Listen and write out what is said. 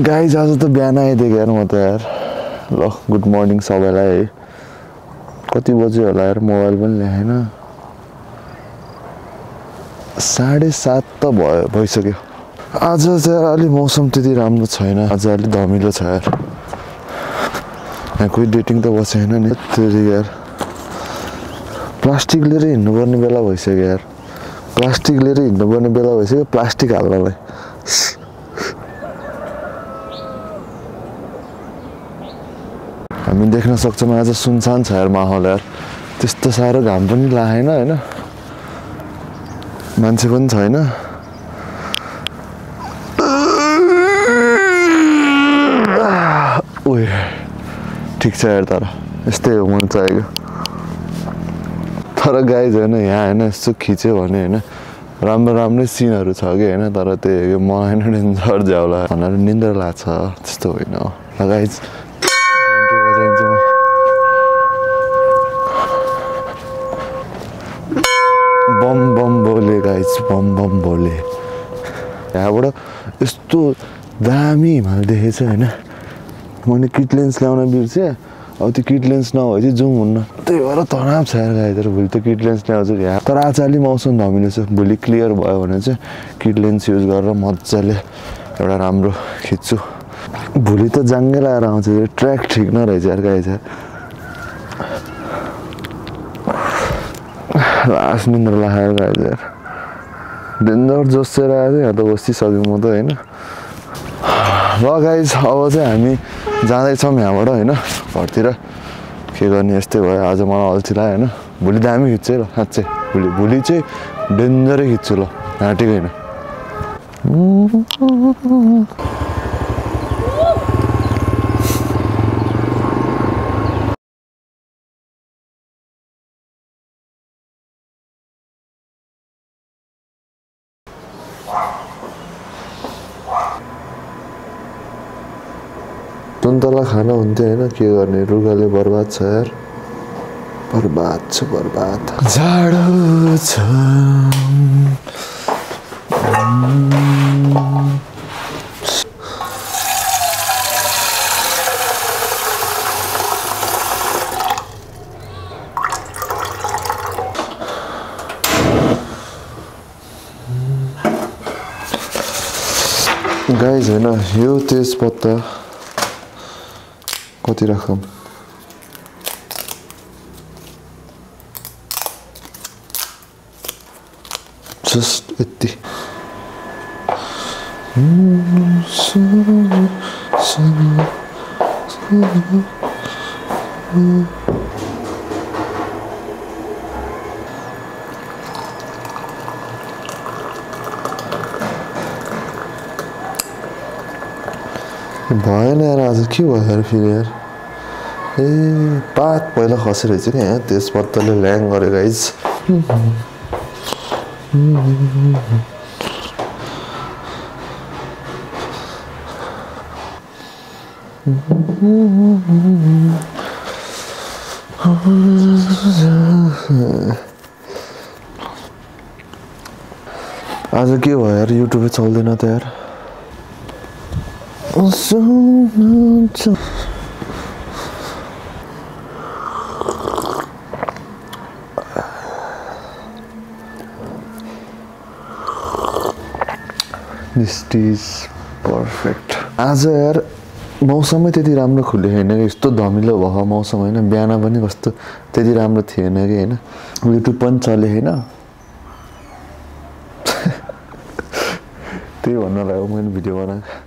Guys आज त बिहान आइदिएको यार म त यार ल गुड मर्निङ सबैलाई है कति बज्यो होला यार मोबाइल पनि ल्याएन 7:30 त भइसक्यो आज चाहिँ अलि मौसम त्यति राम्रो छैन आज अलि धमिलो छ यार यहाँ कोही डेटिङ त बसेन नि त्यति यार प्लास्टिक लिएर हिँड्नुपर्ने बेला भइसक्यो यार प्लास्टिक लिएर हिँड्नुपर्ने बेला भइसक्यो प्लास्टिक हाल्नलाई हामी देख्न सक्छौँ आज सुनसान छ यार माहौल यार त्यस्तो साह्रो घाम पनि लागेन हैन मान्छे पनि छैन ओए ठीक छ यार तर यस्तै हो मन चाहियो तर गाइज हैन यहाँ हैन यस्तो खिच्यो भने हैन राम्रो राम्रो सिनहरु छ के हैन तर त्यो मलाई नै डेन्जर ज्याउला भनेर निन्द्रा लाग्छ त्यस्तो होइन गाइज बम बम बोले गाइज बम बम बोले यहाँबाट यस्तो दामी हिमाल देखेछ हैन मैले किट लेन्स ल्याउन बिर्से अब त्यो किट लेन्स नभए चाहिँ जुम हुन्न त्यही भएर तनाव छ यार गाइज भोलि त किट लेन्स ल्याउँछु यहाँ तर आज अलि मौसम धमिलो छ भोलि क्लियर भयो भने चाहिँ किट लेन्स युज गरेर मजाले एउटा राम्रो खिच्छु भोलि त जाङ्गे लगाएर आउँछ यो ट्र्याक ठिक नरहेछ यार गाइज लास्ट निन्द्रा लागेर गाइज यार डेन्जर जोसेर आयो यहाँ त बसिसक्यो म त हैन ल गाइज अब चाहिँ हामी जाँदैछौँ यहाँबाट हैन घरतिर के गर्ने यस्तै भयो आज मलाई अल्छी लाग्यो हैन भोलि दामी खिच्छु ल साँच्चै भोलि चाहिँ डेन्जरै खिच्छु ल हाँटेको हैन तन्तला खाना हुन्थ्यो हैन के गर्ने रुगाले बर्बाद छ यार बर्बाद छ बर्बाद जाडो छ गाइज हैन यो तेजपत्ता कति राखौँ जस्ट यति भएन यार आज के भयो यार फेरि यार ए पात पहिला खसेर रहेछ नि यहाँ तेजपत्ताले ल्याङ गरे गाइज आज के भयो यार युट्युबै चल्दैन त यार This is perfect. आज यार मौसमै त्यति राम्रो खुल्यो हैन यस्तो धमिलो भयो मौसम हैन बिहान पनि कस्तो त्यति राम्रो थिएन के हैन युट्युब पनि चले हैन त्यही भन्न लाग्यो मैले भिडियो बनाएको